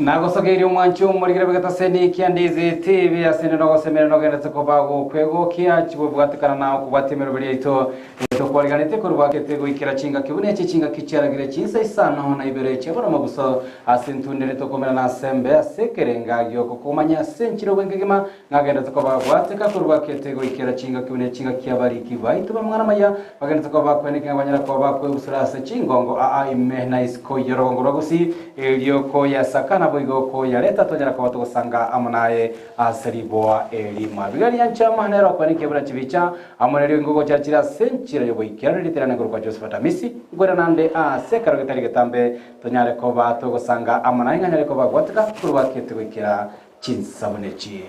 Nagosogeirie omwanchi omorigere bw'egetaseni kia Ndizi TV ase inde nogosemeria nogenderete koba gokwegokia chibobwatekana na okobwatia emeroberi yaito etokwariganetie korwa gete goikera chingaki buna echi chingaki chiaragire chinsa isano na ibere chia bono moguso ase ntundere tokomerana ase embe ase ekerenga giokokomanya ase enchera obwengegima Nagenderete koba gwateka korwa gete goikera chingaki buna chingaki abariki baito b'amang'ana amaya bagenderete koba bakweneka ng'a banyare koba bakwegusura ase chingongo aa ime na isiko y'orogongo rwa Gusii, erio koyasaka naboigo koyareta tonyare koba togosanga amo naye ase riboa erimo. Abigaili Nyanchama nere okwenekia buna chibicha amo nerio ingogo chiachire ase enchera y'oboikeranu ritirane korokwa Josephat Amisi, nkoira nande ase ekero getari getambe tonyare koba togosanga amo naye ng'a nyare koba gwateka korwa gete goikera Chinsabuni echi.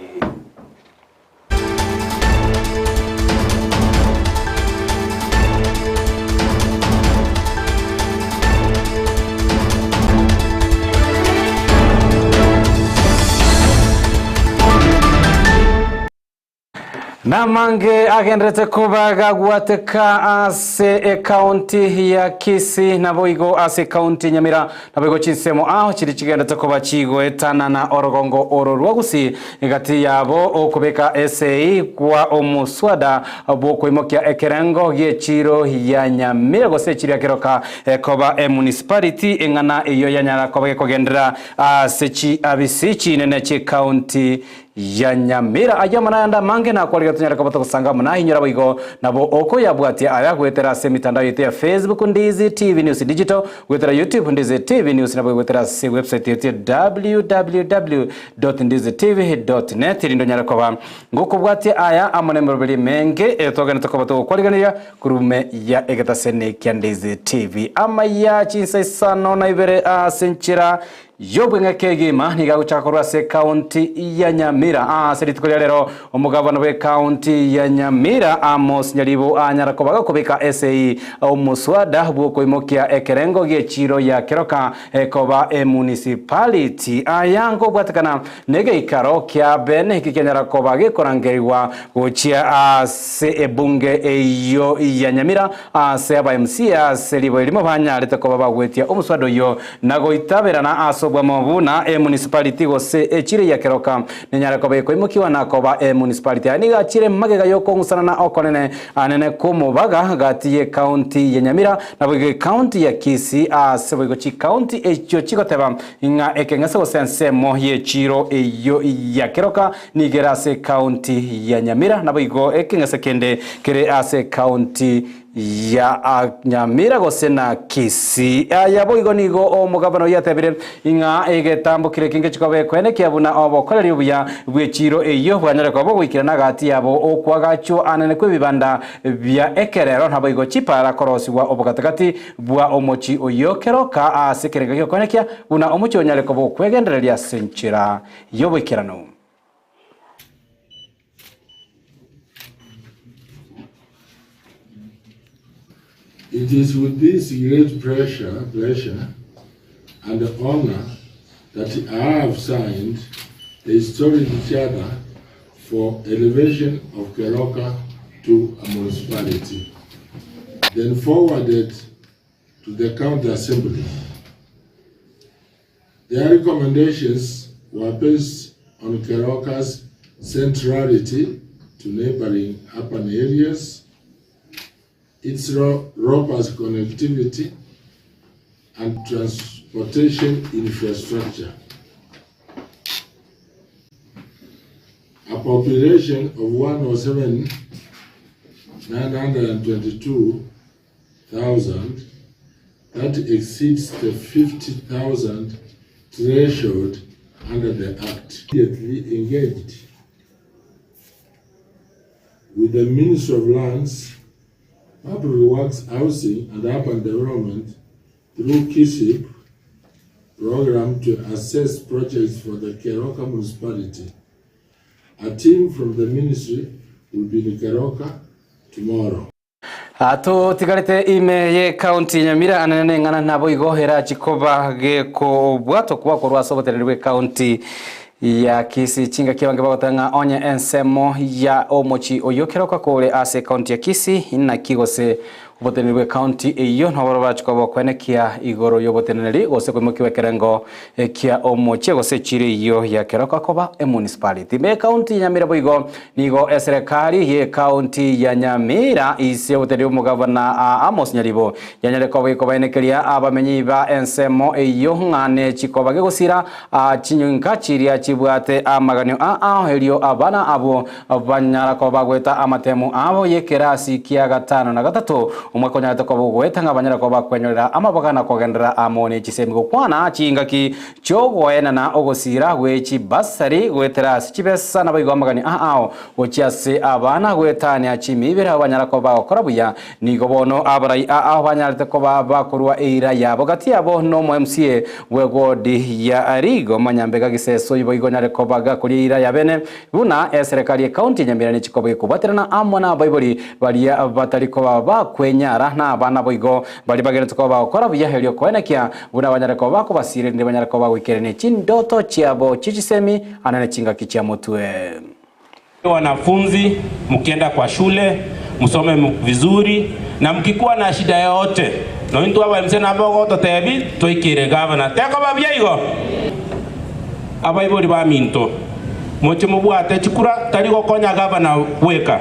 Namange agenderete koba gagwateka ase ekaunti ya Kisii naboigo ase ekaunti ya Nyamira naboigo chinsemo ao chiri chigenderete koba chigoetanana orogongo oro rwa Gusii egati yabo okobeka esei kwa omoswada bwokoimokia ekerengo gi'echiro ya Nyamira gose echiro ya Keroka ekoba emunicipality eng'ana eyio yanyara koba gekogenderera ase chiabisi chinene chi'ekaunti ya Nyamira. Ayio amo nayande amange nakwarire tonyare koba togosanga amo naye. Inyora boigo nabo okoyabwatia aya goetera ase emitandao yaito ya Facebook Ndizi TV News Digital, goetera YouTube Ndizi TV News naboigo goetera ase website yaito ya www.ndizitv.net erinde onyare koba ngokobwatia aya amo nemeroberi emenge etogenete koba togokwarigereria korwa ime ya egetaseni kia Ndizi TV. Amaya chinsa isano na ibere ase enchera Y'obweng'e kegima nigo agochaka korwa ase ekaunti ya Nyamira. Ase rituko ria rero, omogabana bw'ekaunti ya Nyamira Amos Nyaribo anyara koba gakobeka esei omoswada bw'okoimokia ekerengo gi'echiiro ya Keroka ekoba emunicipality. Aya nkobwatekana negeikaro kia bene eki kianyara koba gekorangerigwa gochia ase ebunge eyio ya Nyamira Ase aba MCA ase ribo erimo banyarete koba bagwetia omoswada oyio na goitaberana ase obwamo buna emunicipality gose echire ya Keroka nenyare koba ekoimokiwa na koba emunicipality. Aya nigo achire magega yokong'usanana okonene anene kwomobaga gati ye county ya Nyamira naboigo ecounty ya Kisii ase boigo chicounty echio chigoteba ng'a ekeng'ese gose ensemo yechiro eyio ya Keroka Nigo ere ase ekaunti ya Nyamira, naboigo ekeng'ese kende kere ase ekaunti ya Nyamira gose na Kisii. Aya boigo nigo omogabana oyio atebire ing'a egetambo kire ekinge chikoba ekoenekia buna obokoreri obuya bw'echiiro eyio bwanyare koba bogoikerana agati yabo okwagachwa anene kw'ebibanda bia ekerero naboigo chipara korosigwa obogatagati bwa omochi oyio keroka ase ekerengo giokoenekia buna omochi onyare koba okwegendereria ase enchera y'oboikeranu. It is with this great pressure, pleasure and honor that I have signed the historic charter for elevation of Keroka to a municipality, then forwarded to the county assembly. Their recommendations were based on Keroka's centrality to neighboring urban areas, its robust connectivity, and transportation infrastructure. A population of 107,922,000 that exceeds the 50,000 threshold under the Act. Immediately engaged with the Ministry of Lands, Public Works, Housing and Urban Development through KISIP program to assess projects for the Keroka municipality. A team from the ministry will be in Keroka tomorrow. Totigarete ime y'Ekaunti ya Nyamira anene neng'ana naboigo erachi koba gekobwatwa koba korwa ase oboteneneri bw'Ekaunti ya Kisii. Chingaki abange bagoteba ng'a onye ensemo ya omochi oyio Keroka kore ase Ekaunti ya Kisii inaki gose. Oboteneneri bw'ecounty eyio nabo barache koba okwenekia igoro y'oboteneneri gose koimokiwa ekerengo kia omochie gose echiro eyio ya Keroka koba emunicipality. Ime ecounty ya Nyamira boigo nigo eserekari y'ecounty ya Nyamira ise oboteneneri bw'omogavana Amos Nyaribo yanyare koba gekobaenekeria abamenyi ba ensemo eyio ng'a nechikoba gegosira chinyinka chiria chibwate amaganio ao erio abana abwo Banyara koba bagoeta amatemu abo y'ekerasi kia gatano na gatato, omwaka onyarete koba ogoeta ng'a banyare koba bakwenyorera amaboga na kogenderera amo ne chisemi gokwana chingaki chi'ogoenana ogosira gwe chibasari goetera ase chibesa naboigo amagani ao gochia ase abana goetania chimibere abwo banyara koba bagokora buya. Nigo bono abarai ao banyarete koba bakorua eira yabo gati yabo nomo MCA bw'ewodi ya Rigo Manyambega Giseso boigo onyare koba gakoria eira yabene Buna eserekari y'ecounty ya Nyamira nechikoba gekobwaterana amo nabaibori baria batari koba bakwenyara na abana boigo baria bagenderete koba bagokora buya erio koenekia buna banyare koba bakobasira erinde banyare koba bagoikerania chindoto chiabo chie chisemi ande ne chingaki chia motwe. Wanafunzi mkienda kwa shule msome vizuri na mkikuwa na shida yoyote nonye intwe aba MCA nabo ogototebi toikere gavana tekoba buya igo? Abaibori baminto, moche mobwate chikura, tari gokonya gavana bweka,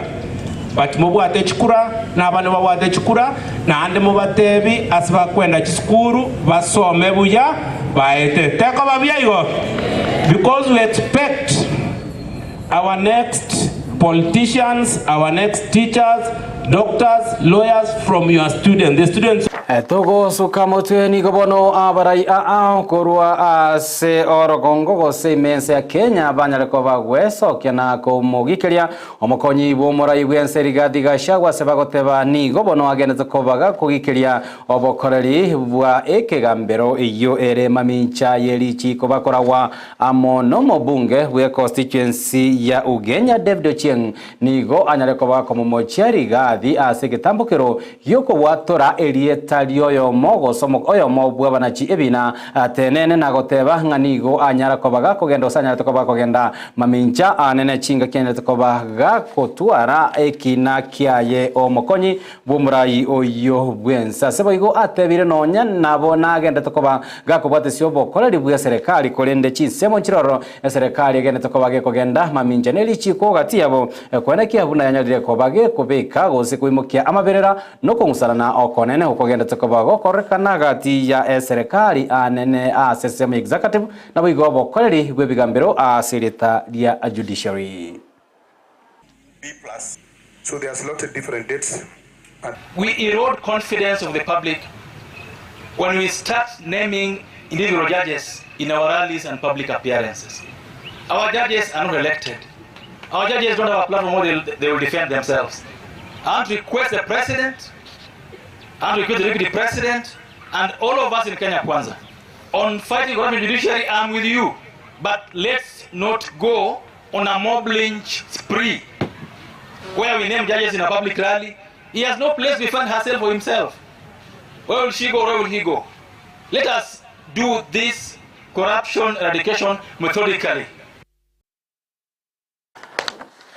but mobwate chikura, na abande babwate chikura, naende mobatebi ase bakwenda chisukuru basome buya baete. Tekoba buya igo? Because we expect our next politicians, our next teachers, doctors, lawyers from your students. The students. Togosuka motwe nigo bono abarai aa korwa ase orogongo gose ime ense ya Kenya banyare koba gwesokia na komogikeria omokonyi bw'omorai bw'ense Rigathi Gachagua ase bagoteba nigo bono agenete koba gakogikeria obokoreri bwa ekegambero eyio ere mamincha ye richiko bakoragwa Amo nomobunge bwe constituency ya Ugenya David Ochieng nigo anyare koba komomochia Rigathi ase egetambokero giokobwatora erieta rioyomo gose oyomo bw'abanachi ebina atenene na goteba ng'a nigo anyara koba gakogenda gose anyarete koba gakogenda mamincha anene chingaki anyarete koba gakotwara ekina kiaye omokonyi bw'omorai oyio bw'ense. Ase boigo atebire nonya nabo nagendete koba gakobwatesia obokoreri bw'eserekari, korende chinsemo nchiroro eserekari egendete koba gekogenda mamincha ne richiiko gati yabo, koenekia buna yanyarire koba gekobeka gose koimokia amaberera nokong'usarana okonene okogendete koba gokorekana gati ya eserekari anene ase ensemo ya executive naboigo obokoreri bw'ebigambero ase erieta ria judiciary. B plus. So they are slotted different dates and. We erode confidence of the public when we start naming individual judges in our rallies and public appearances. Our judges are not elected. Our judges don't have a platform where they, they will defend themselves. I want to request the president, I want to request the deputy president, and all of us in Kenya Kwanza on fighting corruption in judiciary, I'm with you. But let's not go on a mob lynch spree where we name judges in a public rally. He has no place to defend herself or himself. Where will she go? Where will he go? Let us do this corruption eradication methodically.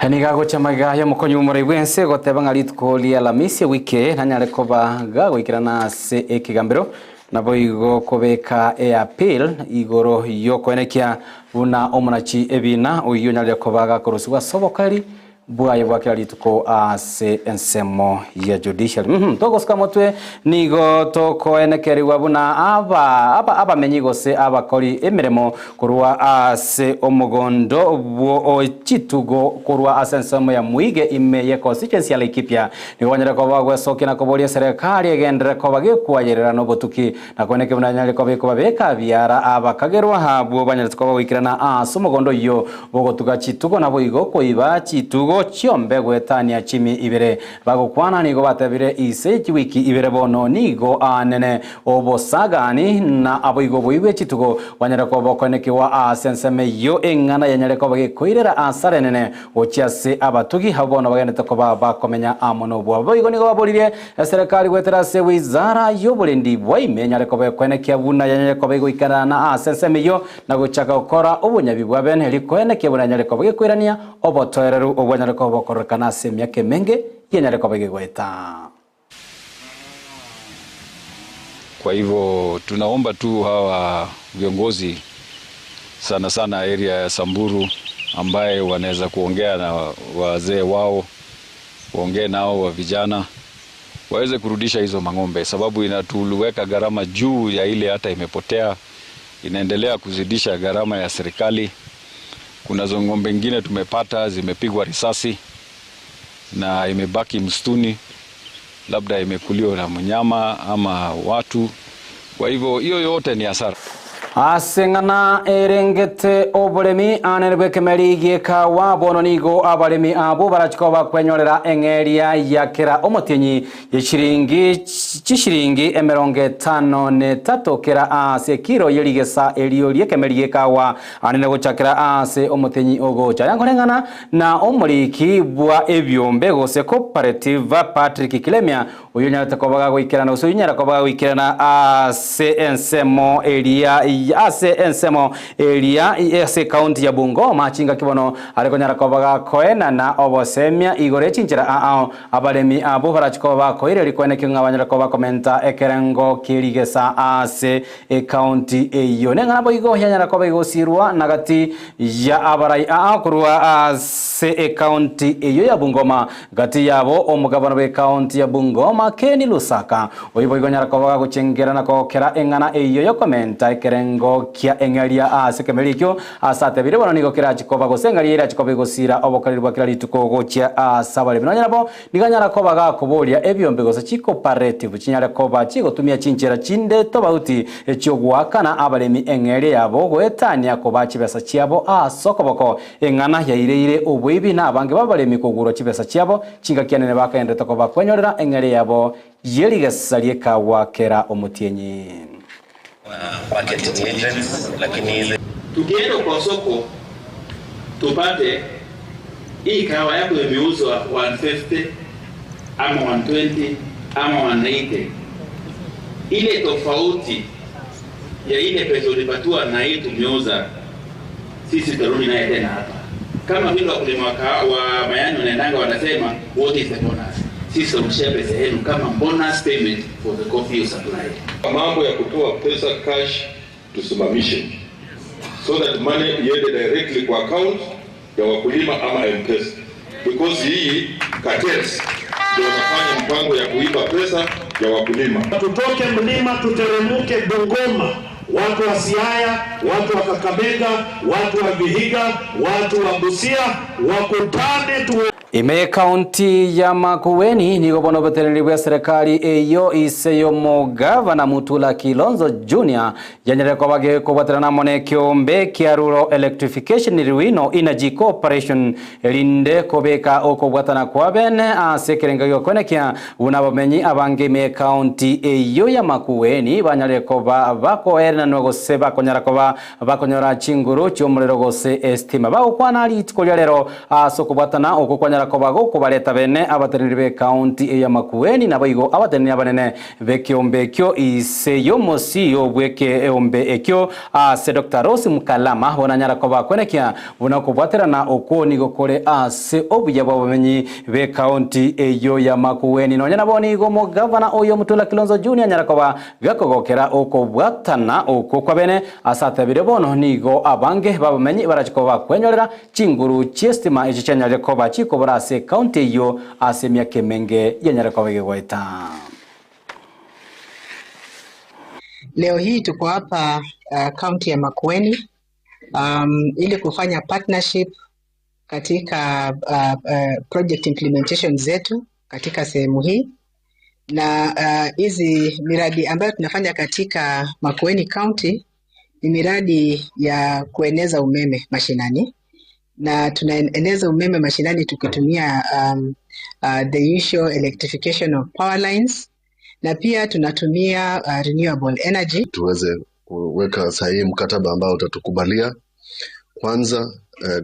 Nigo agocha magega y'omokonyi bw'omorai bw'ense goteba ng'a rituko ria Alamisi ewiki eye nanyare koba gagoikerana ase ekegambero naboigo kobeka eappeal igoro y'okoenekia buna omonachi ebina oyio onyarire koba gakorusigwa ase obokoreri bwaye bwa kera rituko ase ensemo ya judiciary. Mm togosuka motwe nigo tokoenekerigwa buna aba aba abamenyi gose abakori emeremo Korwa ase omogondo bwo chitugo korwa ase ensemo ya Mwige ime ye constituency ya Laikipia nigo banyare koba bagwesokia na koboria eserekari egenderere koba gekwayerera nobotuki na koeneki buna yanyare koba ekobabeka biara abakagerwa abwo banyarete koba goikerana ase omogondo oyio bogotuga chitugo naboigo koiba chitugo chiombe goetania chimi ibere. Bagokwana nigo batebire ise chiwiki ibere bono nigo aanene obosagani na aboigo boigwe chitugo banyare koba okoenekigwa aase ensemo eyio eng'ana yanyare koba gekoirera asara enene gochia ase abatugi abwo bono bagenderete koba bakomenya amo nobwabo. Boigo nigo baboririe eserekari goetera ase wizara y'oborendi bwa ime enyare koba ekoenekia buna yanyare koba egoikerana aase ensemo eyio na gochaka gokora obonyabi bwa bene rikoenekia buna yanyare koba gekoirania Obotoereru obwanyare koba bokororekana ase emiaka emenge yanyare koba egegoeta. Kwa hivyo tunaomba tu hawa viongozi sana sana area ya Samburu ambaye wanaweza kuongea na wazee wao, waongee nao wa vijana waweze kurudisha hizo mang'ombe, sababu inatuweka gharama juu ya ile hata imepotea, inaendelea kuzidisha gharama ya serikali. Kunazo ng'ombe ingine tumepata zimepigwa risasi na imebaki msituni, labda imekuliwa na mnyama ama watu. Kwa hivyo hiyo yote ni hasara. Aseng'ana erengete oboremi anene bwekemeri giekawa bono nigo abaremi abo barachiko bakwenyorera eng'eria ya kera omotienyi ya shiringi chishiringi emerongo etano na etato kera ase ekiro yerigesa erio riekemeri giekawa anene gochakera ase omotienyi ogocha yankoreng'ana na omoriki bwa ebiombe gose cooperative Patrick Kilemia oyo nyarete kobaga goikerana gose oyo nyara kobaga goikerana ase ensemo eria ase ensemo eria ase county ya Bungoma chinga kibono arikonyara kobaga koenana obosemia igoro echinchera ao abaremi abo barachikoba bakoire rikwenekio ng'a banyara koba komenta ekerengo kierigesa ase ecounty eyo neng'ana boigo yanyara koba igosirwa nagati ya abarai ao korwa ase ecounty eyo ya Bungoma gati yabo omugabano bwe county ya Bungoma Ken Lusaka oyo boigo nyara kobaga gochengera na kokera eng'ana eyo yokomenta ekerengo kia eng'eria ase kemerikio ase atebire bono nigo kerachikoba gose eng'eria erachikoba egosira obokoreri bwa kera rituko gochia ase abaremi nonya nabo niga koba gakoboria ebiombe gose chicooperative chinyare koba chigotumia chinchera chinde tobauti echiogoakana abaremi eng'eria yabo goetania koba chibesa chiabo ase okoboko eng'ana yaireire oboibi na abange babaremi kogurwa chibesa chiabo chingakianene bakaendete koba kwenyorera eng'eria yabo yerigesa riekawa kera omotienyi. Market intelligence, lakini hizi tukienda kwa soko tupate hii kahawa yako imeuzwa 150 ama 120 ama 180, ile tofauti ya ile pesa ulipatiwa na hii tumeuza sisi, tutarudi naye tena hapa. Kama vile wakulima wa mayani wanaendanga wanasema, "What is the bonus?" Sisi tutarudishia pesa yenu kama bonus payment for the coffee you supplied. Mambo ya kutoa pesa cash tusimamishe, so that money iende directly kwa account ya wakulima ama M-Pesa, because hii cartels ndio wanafanya mpango ya kuiba pesa ya wakulima. Tutoke mlima tuteremuke Bungoma, watu wa Siaya, watu wa Kakamega, watu wa Vihiga, watu wa Busia wakutane tu Ime kaunti ya Makueni nigo bono oboteneneri bwa serikali eyo ise yomogavana Mutula Kilonzo Junior yanyarire koba gekobwaterana amo na ekiombe kia Rural Electrification Ruino Energy Corporation erinde kobeka okobwatana kwa bene ase ekerengo giokwenekia buna abamenyi abange ime kaunti eyo ya Makueni banyarire koba bakoerenanwa gose bakonyara koba bakonyora chinguru chiomorero gose estima bagokwana rituko ria rero ase okobwatana oko kwanyara koba gokobareta bene abateneneri be county ya Makueni nabo igo abateneneri abanene bekiombe ekio ise yomosi bweke ekio ase Dr. Rose Mukalama bonanyara koba kwenekia buna okobwaterana okwo nigo kore ase obuya bwa bamenyi be county eyo ya Makueni nonya nabo nigo omogavana oyo Mutula Kilonzo Junior anyara koba gakogokera okobwatana okwo kwa bene ase atebire bono nigo abange babamenyi barachikoba kwenyorera chinguru chiestima echi chianyarire koba chikobora ase county eyo ase emiaka emenge yanyare koba egegoeta. Leo hii tuko hapa kaunti ya Makueni ili kufanya partnership katika project implementation zetu katika sehemu hii na hizi miradi ambayo tunafanya katika Makueni County ni miradi ya kueneza umeme mashinani, na tunaeneza umeme mashinani tukitumia the usual electrification of power lines na pia tunatumia renewable energy. Tuweze kuweka sahihi mkataba ambao utatukubalia kwanza,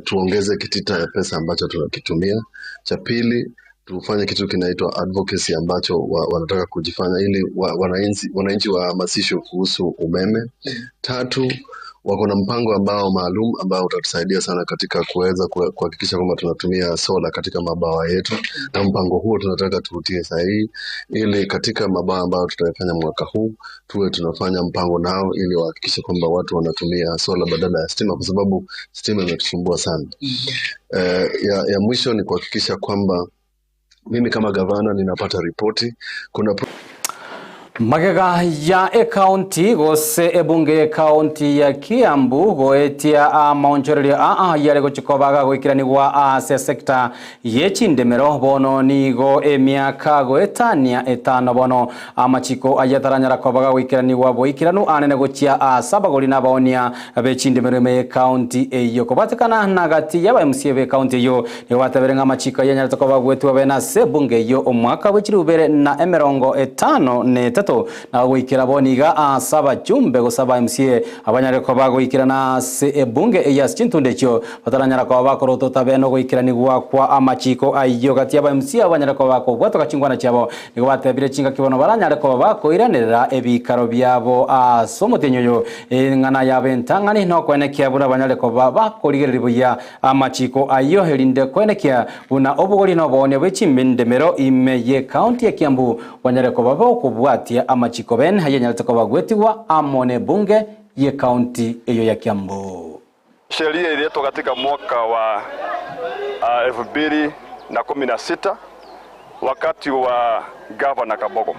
tuongeze kitita ya pesa ambacho tunakitumia. Cha pili, tufanye kitu kinaitwa advocacy ambacho wanataka kujifanya ili wananchi wahamasishwe kuhusu umeme. Tatu, Wako na mpango ambao maalum ambao utatusaidia sana katika kuweza kuhakikisha kwamba tunatumia sola katika mabawa yetu, na mpango huo tunataka tuutie sahihi ili katika mabawa ambayo tutayafanya mwaka huu tuwe tunafanya mpango nao ili wahakikishe kwamba watu wanatumia sola badala ya stima, kwa sababu stima imetusumbua sana. Eh, ya mwisho ni kuhakikisha kwamba mimi kama gavana ninapata ripoti. Kuna Magega ya ekaunti gose ebunge y'ekaunti ya Kiambu goetia amaonchorerio aa yare gochikobaga goikiranigwa ase sector yechindemero bono nigo emiaka goetania etano bono amachiko ayataranyara kobaga goikiranigwa boikiranu anene gochia ase abagori na abaonia bechindemero ime y'ekaunti eyo kobatekana na gati y'aba MCA b'ekaunti eyo nigo batebere ng'a amachiko ayanyarete koba goetwa bene ase ebunge eyo omwaka bwe chiribu bere na emerongo etano na etato na goikera bono iga ase abachumbe gose aba MCA abanyare koba goikerana ase ebunge eye ase chintunda echio bataranyara koba bakorotota bene ogoikeranigwa kwa amachiko ayio gati y'aba MCA abo banyare koba bakobwatoka chingwana chiabo. Nigo batebire chingaki bono baranyare koba bakoiranerera ebikaro biabo ase omotienyi oyo. Eng'ana yabo entang'ani nokoenekia buna banyare koba bakorigereria buya amachiko ayio, erinde koenekia buna obogori na oboonia bwe chimendemero ime y'ecounty ya Kiambu banyare koba bokobwatia amachiko bene ayanyarete koba gwetigwa amo nebunge y'ecounty eyo ya Kiambu. Sheria ililetwa katika mwaka wa 2016 wakati wa Gavana Kabogo.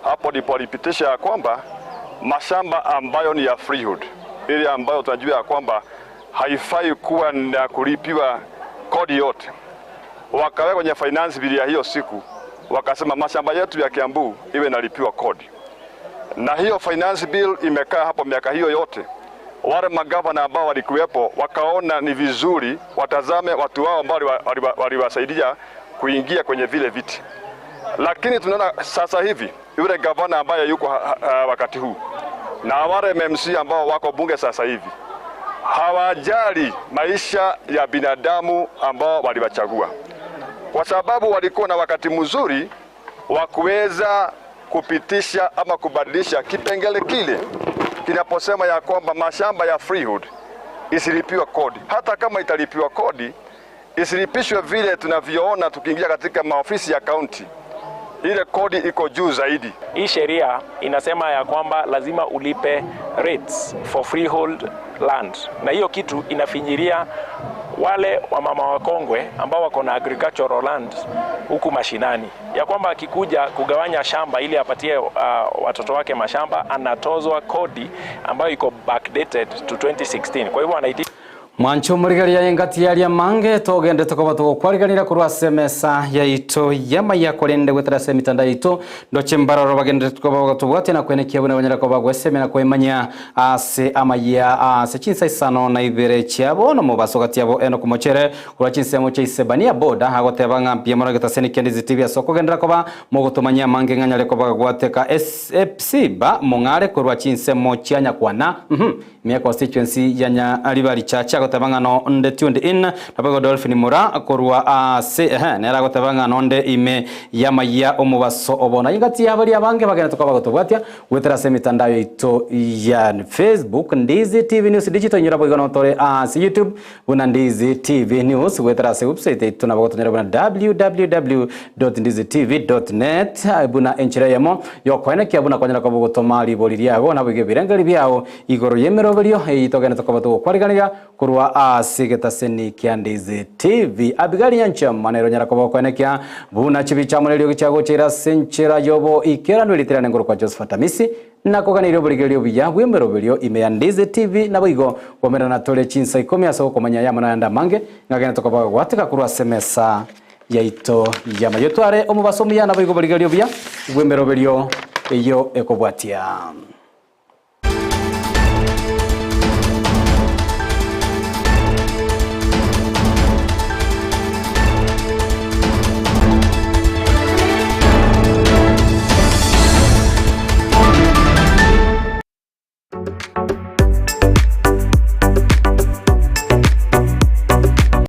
Hapo ndipo alipitisha ya kwamba mashamba ambayo ni ya freehold, ile ambayo tunajua ya kwamba haifai kuwa na kulipiwa kodi yote, wakaweka kwenye finance bill ya hiyo siku, wakasema mashamba yetu ya Kiambu iwe inalipiwa kodi, na hiyo finance bill imekaa hapo miaka hiyo yote. Wale magavana ambao walikuwepo wakaona ni vizuri watazame watu wao ambao waliwasaidia kuingia kwenye vile viti, lakini tunaona sasa hivi yule gavana ambaye yuko wakati huu na wale MMC ambao wako bunge sasa hivi hawajali maisha ya binadamu ambao waliwachagua, kwa sababu walikuwa na wakati mzuri wa kuweza kupitisha ama kubadilisha kipengele kile kinaposema ya kwamba mashamba ya freehold isilipiwa kodi. Hata kama italipiwa kodi, isilipishwe vile tunavyoona tukiingia katika maofisi ya kaunti, ile kodi iko juu zaidi. Hii sheria inasema ya kwamba lazima ulipe rates for freehold land, na hiyo kitu inafinyiria wale wamama wakongwe ambao wako na agricultural land huku mashinani, ya kwamba akikuja kugawanya shamba ili apatie watoto wake mashamba anatozwa kodi ambayo iko backdated to 2016. Kwa hivyo anaiti Mwancho omorigereria engati yaria mange togendete koba togokwariganera korwa ase emesa yaito y'amaya korende goetera ase emitandao yaito ndoche mbaroro bagenderete koba bagatobwatia na kwenekia buna banyare koba gwesemia na kwemanya ase amaya ase chinsa isano na ibere chia bono mobaso gati yabo Enock Mochere korwa chinsemo chia Isebania boda agoteba ng'a mbuya mono getaseni kia Ndizi TV ase okogenderera koba mogotomanyia amange ng'a nyare koba gagwateka Epsiba Mong'are korwa chinsemo chia Nyakwana Ime constituency ya Nyaribari Church agoteba ng'a nonde tuned in naboigo Dolphin Mura korwa ase ehe nere agoteba ng'a nonde ime y'amayia omobaso obo. Na ingati ya baria abange bagenete koba bagotobwatia goetera ase emitandao yaito ya Facebook Ndizi TV News Digital inyora boigo notore ase YouTube buna Ndizi TV News goetera ase website yaito nabo gotonyora buna www.ndizitv.net buna enchera eyemo yokoenekia buna kwanyara koba ogotoma ribori riago naboigo ebirengererio biao Igoro y'emeroberio eye togenete koba togokwariganiga korwa ase egetaseni kia Ndizi TV. Abigaili Nyanchama nere onyara koba okoenekia buna chibicha amo neriogi chiagocheire ase enchera y'oboikeranu eritirane ngoro kwa Josephat Amisi na koganeirie oborigereria obuya bw'emeroberio ime ya Ndizi TV naboigo komerana tore chinsa ikomi ase okomanya ayamo nayande amange ng'agenete koba gogwateka korwa ase emesa yaito y'amayo. Tware omobaso omuya naboigo oborigereria obuya bw'emeroberio eyio ekobwatia.